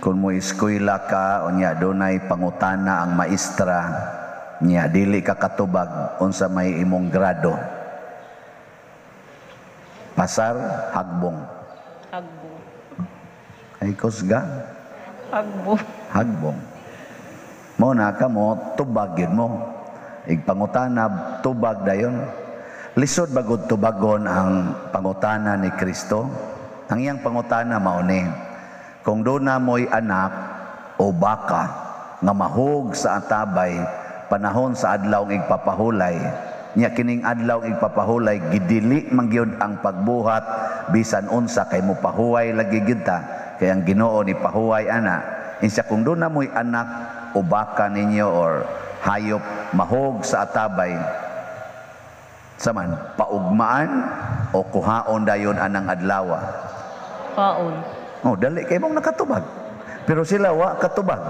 Kung mo eskwela ka, unya dunay pangutana ang maestra, nya dili ka katubag, unsa may imong grado? Pasar, hagbong. Hagbong. Ay kusga, Hagbong. Hagbong. Mo na ka mo, tubag yun mo. Igpangutana, tubag dayon. Lisod bagod tubagon ang pangutana ni Kristo. Ang iyang pangutana mao ni, kung duna mo'y anak o baka nga mahug sa atabay panahon sa adlaw igpapahulay, nya kining adlaw igpapahulay gidili man gyud ang pagbuhat bisan unsa kay mopahuway lagi gyud ta, kay ang Ginoo ni pahuway ana. Insa kung duna mo'y anak o baka ninyo or hayop mahug sa atabay, saman paugmaan o kuhaon dayon anang adlawa? Paon. Oh, dali kay mong nakatubag. Pero sila wa katubag.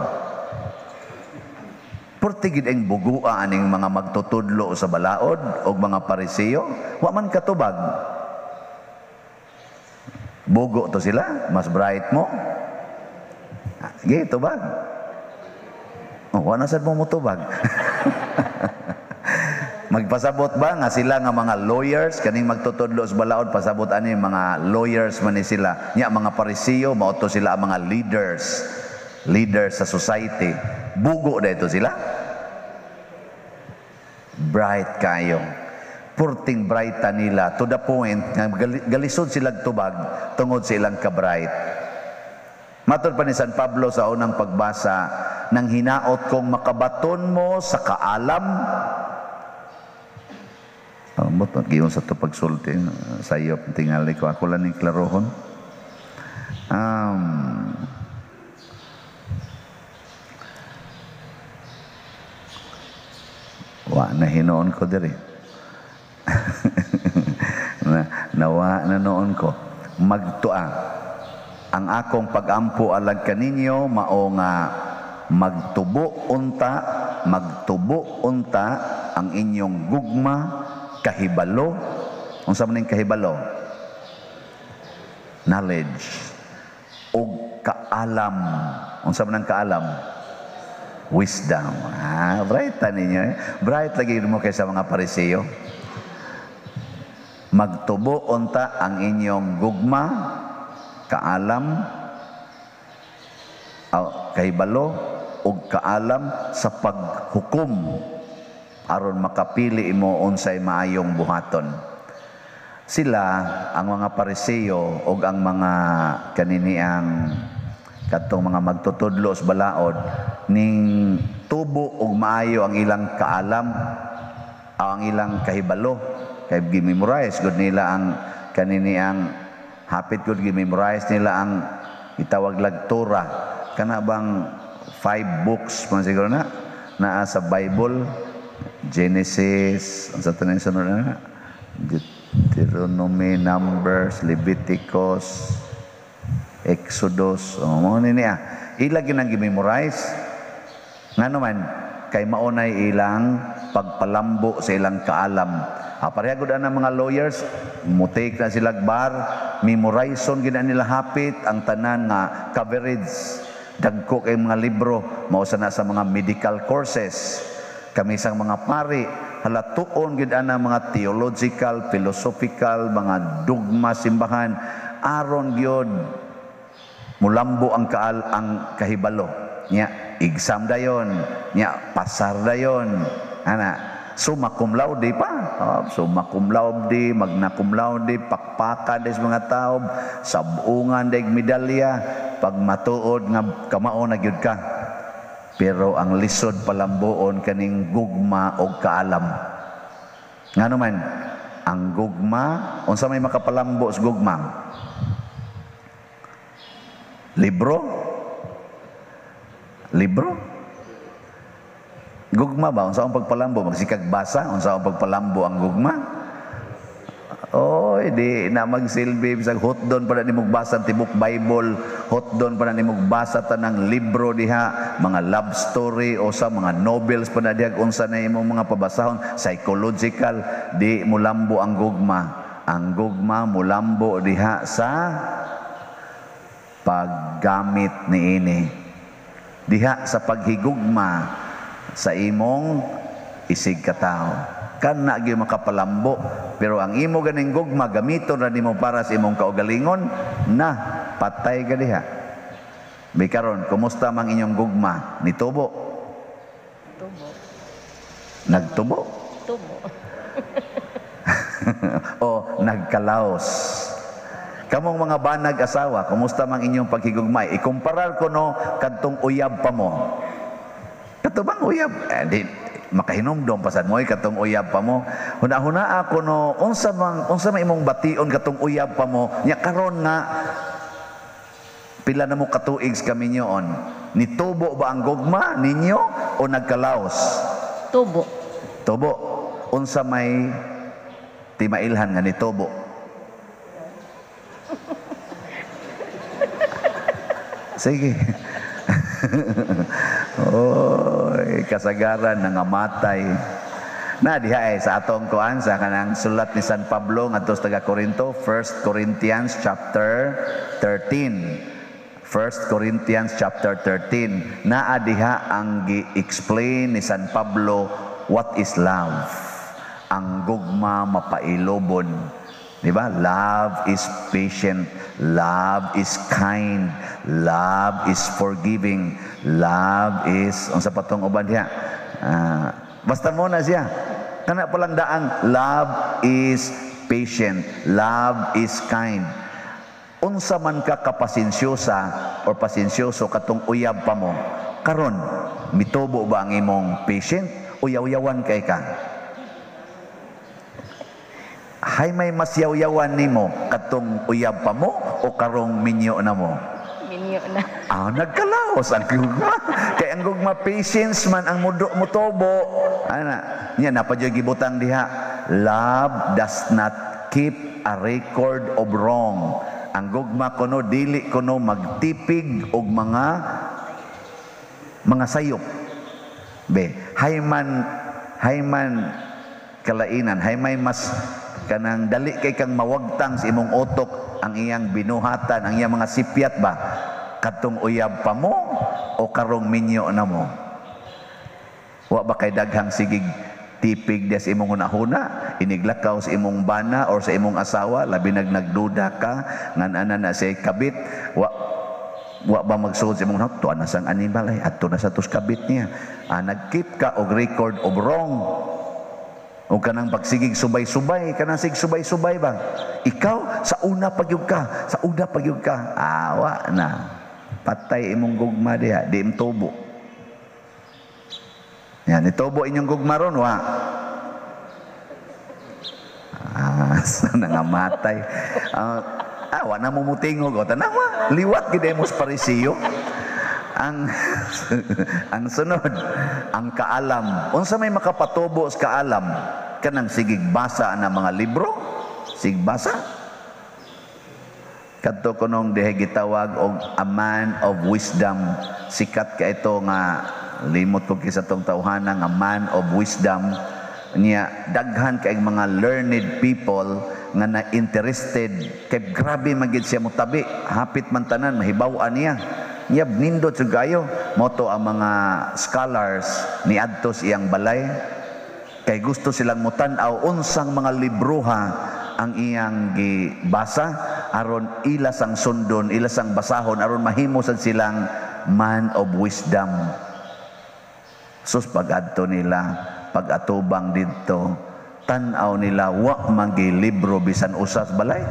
Purtigid ang bugua aning mga magtutudlo sa balaod o mga Pariseo, wa man katubag. Bugo to sila, mas bright mo. Ah, sige, tubag. Oh, wa na sad mo motubag. Magpasabot ba nga sila nga mga lawyers kaning magtutudlo sa balaod, pasabot ani mga lawyers man ni sila, nya mga Pariseo mao to sila ang mga leaders leaders sa society? Bugo dito sila? Bright kayo, purting bright nila to the point nga galisod sila tubag tungod sa ilang ka-bright. Matod pa ni San Pablo sa unang pagbasa, nang hinaot kong makabaton mo sa kaalam. Oh, moto giyon sa to pagsulti sayop tingali ko, ako lang ning klarohon. Wa na hinoon ko diri. Na, nawa na noon ko. Magtua. Ang akong pagampo alag kaninyo mao nga magtubo unta ang inyong gugma kahibalo. Unsa man ning kahibalo? Knowledge. Og kaalam. Unsa man ang kaalam? Wisdom. Ah, bright ta ninyo eh. Bright lagi mo kaysa mga Pariseo. Magtubo unta ang inyong gugma, kaalam, kahibalo ug kaalam sa paghukom aron makapili imo unsay maayong buhaton. Sila ang mga Pariseo ug ang mga kaniniang kadtong mga magtutudlo sa balaod ning tubo og maayo ang ilang kaalam, ang ilang kahibalo, kay gi-memorize gud nila ang kaniniang hapit gud gi-memorize nila ang itawag lag Torah, kana bang 5 books man siguro na naa sa Bible, Genesis, ang sa tanan sunod na Deuteronomy, Numbers, Leviticus, Exodus, oh, mo ni niya. Ila gyud ang gi-memorize. Ngano man kay maunay ilang pagpalambo sa ilang kaalam. Ah, pareha gud ang mga lawyers, mo-take na sila bar, memorizon gid nila hapit ang tanan nga coverage. Dagko kay mga libro, mao sa na sa mga medical courses. Kami sang mga pari, halatuon gid ana mga theological, philosophical, mga dogma simbahan, aron gyud mulambo ang kaal ang kahibalo. Nya exam dayon, nya pasar dayon. Ana, summa cum laude pa. Oh, summa cum laude, magna cum laude, pakpaka des mga tawo, sabungan deg medalya, pag matuod nga kamao na gyud ka. Pero ang lisod palambuon kaning gugma og kaalam. Ngano man ang gugma, unsa may makapalambo sa gugma? Libro? Libro? Gugma ba? Unsa ang pagpalambo? Magsikag basa? Unsa ang pagpalambo ang gugma? Oy, di na magsilbi bisag hotdon pa na nimog basa tibok Bible, hotdon pa na nimog basa tanang libro diha, mga love story o sa mga novels pa na diha, unsa na imong mga pabasahon, psychological, di mulambo ang gugma. Ang gugma mulambo diha sa Paggamit niini. Diha sa paghigugma sa imong isig katawo. Kana gyud makapalambo, pero ang imo ganing gugma gamiton ra nimo para sa imong kaugalingon, na patay ka diha. Bikaron, kumusta mang inyong gugma? Nitubo? Tubo. Nagtubo? Tubo. O nagkalaos? Kamong mga banag asawa, kumusta mang inyong paghigugmay? Ikumparar ko no kadtong uyab pa mo. Kato bang uyab? Eh, di, makahinumdom pasad mo katong uyab pa mo. Huna-huna ako no unsa man imong bation katong uyab pa mo nya karon nga pila na mo katuig sa kaminyoon? Nitubo ba ang gugma ninyo o nagkalaos? Tubo. Tubo. Unsa may timailhan nga nitubo? Sige. Oy, kasagaran nangamatay. Na diha ay sa atong kuan sa kanang sulat ni San Pablo ngadto sa taga Corinto, 1 Corinthians chapter 13. 1 Corinthians chapter 13. Naa diha ang gi-explain ni San Pablo what is love. Ang gugma mapailobon. Di ba? Love is patient, love is kind, love is forgiving, love is unsa pa tong uban diha? Basta mo na siya. Kana pa lang daang love is patient, love is kind. Unsa man ka kapasensyosa or pasensyoso katong uyab pa mo, karon mitubo ba ang imong patient o yaw-yawan kay ka? Hay may mas yaw-yawan nimo katong uyab pa mo o karong minyo na mo? Minyo na. Ah, nagkalaos ang gugma. Kay ang gugma patience man ang mudo motubo. Ana, niya napadyoy gibutang diha. Love does not keep a record of wrong. Ang gugma kuno dili kuno magtipig og mga sayop. Be, hay man kalainan, hay may mas kanang dali kay kang mawagtang sa imong utok ang iyang binuhatan, ang iyang mga sipyat ba, katong uyab pa mo o karong minyo na mo? Wa ba kay daghang sigig tipig diya sa imong hunahuna, iniglakaw sa imong bana or sa imong asawa, labi nag nagduda ka ngan ana na say kabit, wa ba magsuod sa imong hunahuna, tuan na sang animal ay adto na sa tos kabit niya? Ah, nag-keep ka og record of wrong. O kanang pagsigig subay-subay, kanang sig subay-subay ba? Ikaw, sa una pagyug ka, sa una pagyug ka. Awa na. Patay imong gugma diha, di imtubo. Yan, itubo inyong gugma ron, wa. Ah, nangamatay. Wa na mo mutingog. O, tanawa, liwat gid mo sa parisiyo. Ang sunod, ang kaalam. Unsa may makapatubo sa kaalam? Kanang sigig basa na mga libro, sig basa. Kadto kunong dihay gitawag og a man of wisdom. Sikat ka ito nga limot ko kisa tong tawhana nga man of wisdom niya. Daghan kay mga learned people nga na interested kay grabe man gid siya motabi, hapit man tanan mahibaw-an niya. Niya nindot sa gayo moto ang mga scholars niadto sa iyang balay kay gusto silang motan-aw unsang mga libroha ang iyang gibasa aron ila sang sundon, ila sang basahon aron mahimo sad silang man of wisdom. Sus, pag-adto nila, pag-atubang didto, tan-aw nila wa man libro bisan usas balay.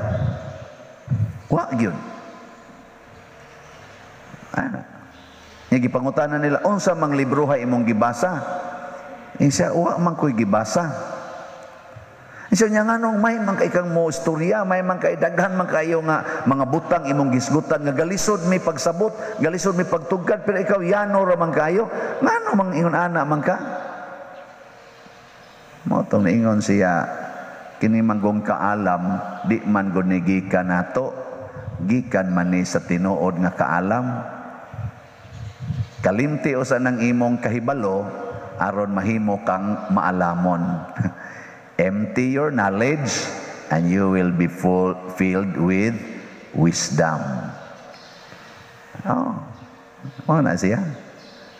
Wa gyud. Ana. Nya gipangutana nila, unsa mang libroha imong gibasa? Insa, wa man ko'y gibasa. Insa niya, nganong may man kay kang mo istorya, may man kay daghan man kayo nga mga butang imong gisgutan nga galisod may pagsabot, galisod may pagtugkad, pero ikaw yano ra man kayo. Ngano mang ingon ana man ka? Mao tong niingon siya, kini manggong kaalam di man gud ni gikan nato, gikan man ni sa tinuod nga kaalam. Kalimti usa ng imong kahibalo aron mahimo kang maalamon. Empty your knowledge and you will be filled with wisdom. Oh. Mao na siya.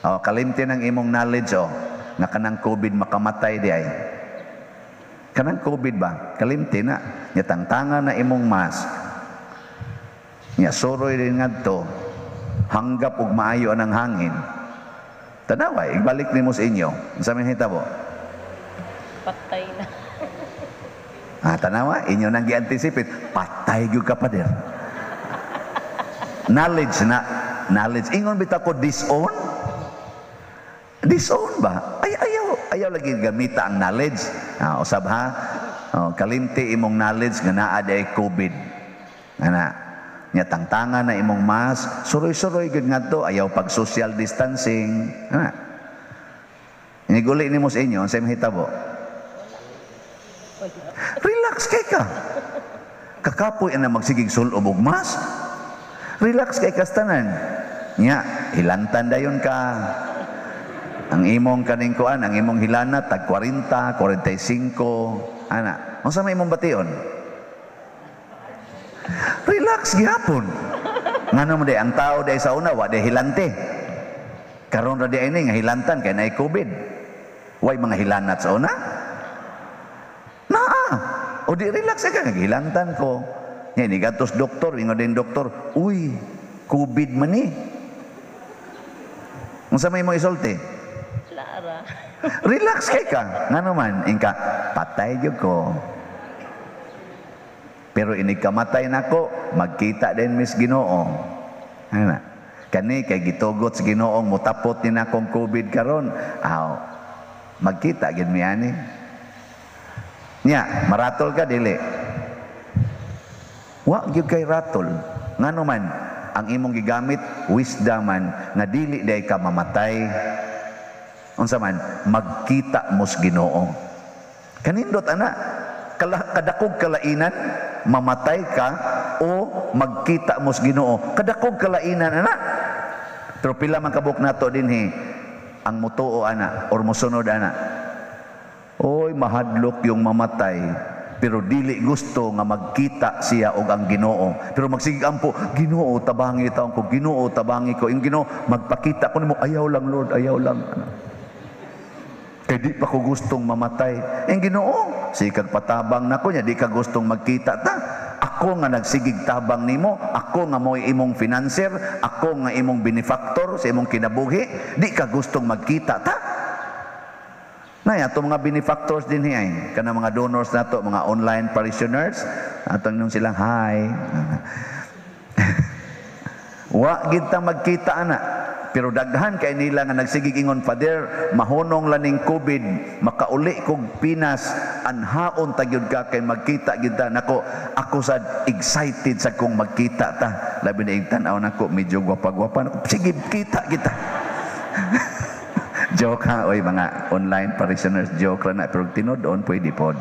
Oh, kalimti ng imong knowledge, oh, nga kanang COVID makamatay di ay. Kanang COVID ba? Kalimti na. Nya tangtanga na imong mask. Nya suroy din ngadto hanggap og maayo ang hangin. Tanawa, ibalik nimo sa inyo. Unsa may hitabo? Patay na. Ah, tanawa, inyo nang gi-anticipate, patay gyud ka, pader. Knowledge na, knowledge. Ingon bitaw ko disown? Disown ba? Ay, ayaw, ayaw lagi gamita ang knowledge. Ah, usab ha. Oh, kalimti imong knowledge nga naa di COVID. Ana. Nya tangtanga na imong mask, suroy-suroy gyud ngadto, ayaw pag social distancing. Ana. Iniguli nimo sa inyo, unsay mahitabo? Relax kay ka. Kakapoy na magsigig sulob og mask. Relax kay kastanan. Nya, hilantan dayon ka. Ang imong kaning kuan, ang imong hilana tag 40, 45, ana. Unsa may imong bation? Relax gihapon. Ngano mo di ang tao di sa una wa di hilante. Karon ra di ini nga hilantan kay naay COVID. Way mga hilanat sa una? Naa. O di relax ka, naghilantan ko. Nya ni gatos doktor, ingon din doktor, "Uy, COVID man ni." Unsa may mo isulti? Lara. Relax kay ka. Ngano man, ingka patay gyud ko. Pero inig kamatay nako, magkita din mis Ginoo. Ana. Kani kay gitugot sa Ginoo mutapot ni nakong COVID karon. Aw, magkita gid mi ani. Nya, maratol ka dili? Wa gyud kay ratol. Ngano man, ang imong gigamit wisdom man nga dili day ka mamatay. Unsa man, magkita mo sa Ginoo. Kanindot ana, kadakog kalainan, mamatay ka o magkita mo sa Ginoo. Kadakog kalainan ana. Pero pila man kabuk nato dinhi ang mutuo ana or mosunod ana. Oy, mahadlok yung mamatay pero dili gusto nga magkita siya og ang Ginoo. Pero magsigig ampo, "Ginoo, tabangi taon ko, Ginoo, tabangi ko." Yung Ginoo, "Magpakita ko nimo." "Ayaw lang, Lord, ayaw lang." Ano? Kay di pa ko gustong mamatay. Yung Ginoo, "Sikag patabang nako niya, di ka gustong magkita ta. Ako nga nagsigig tabang nimo, ako nga mo'y imong financer, ako nga imong benefactor sa imong kinabuhi, di ka gustong magkita ta." Nay, ato mga benefactors din ay, kana mga donors nato, mga online parishioners, atong nung silang hi. Wa gid ta magkita ana. Pero daghan kay nila nga nagsigig ingon, "Father, mahunong laning COVID, makauli kog Pinas, anhaon ta gyud ka kay magkita gid ta." Nako, ako sad excited sa kong magkita ta. Labi na ing tan-aw nako, medyo gwapa-gwapa nako. Sige, kita kita. Joke ha, oy, mga online parishioners, joke ra na, pero tinud-on pwede pod.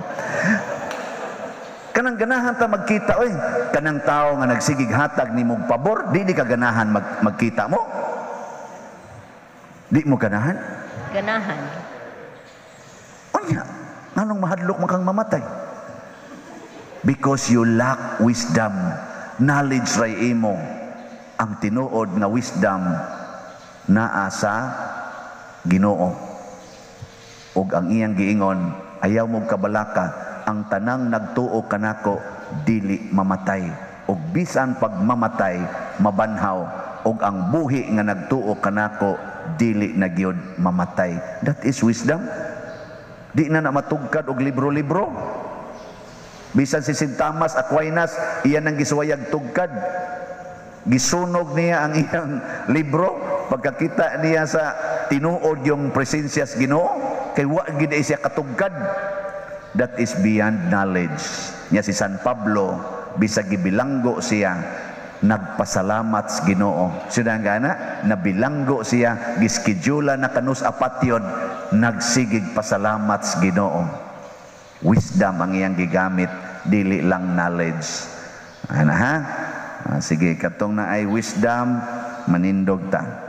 Kanang ganahan ta magkita, oy. Kanang tao nga nagsigig hatag nimong pabor, di ka ganahan magkita mo? Di mo ganahan? Ganahan. Unya, nganong mahadlok man kang mamatay? Because you lack wisdom. Knowledge ray imo. Ang tinuod nga wisdom naa sa Ginoo. Ug ang iyang giingon, "Ayaw mo kabalaka, ang tanang nagtuo kanako dili mamatay. Ug bisan pagmamatay, mabanhaw, ug ang buhi nga nagtuo kanako dili na gyud mamatay." That is wisdom. Di na na matugkad og libro-libro. Bisan si St. Thomas Aquinas, iyan ang gisuwayag tugkad. Gisunog niya ang iyang libro pagkakita niya sa tinuod yung presensya sa Ginoo kay wa gid ay siya katugkad. That is beyond knowledge. Nya si San Pablo, bisag gibilanggo siya, nagpasalamat sa Ginoo. Sila gana nabilanggo siya, giskedula na kanus apat yun, nagsigig pasalamat sa Ginoo. Wisdom ang iyang gigamit, dili lang knowledge. Ana ha? Ah, sige, katong na ay wisdom, manindog ta.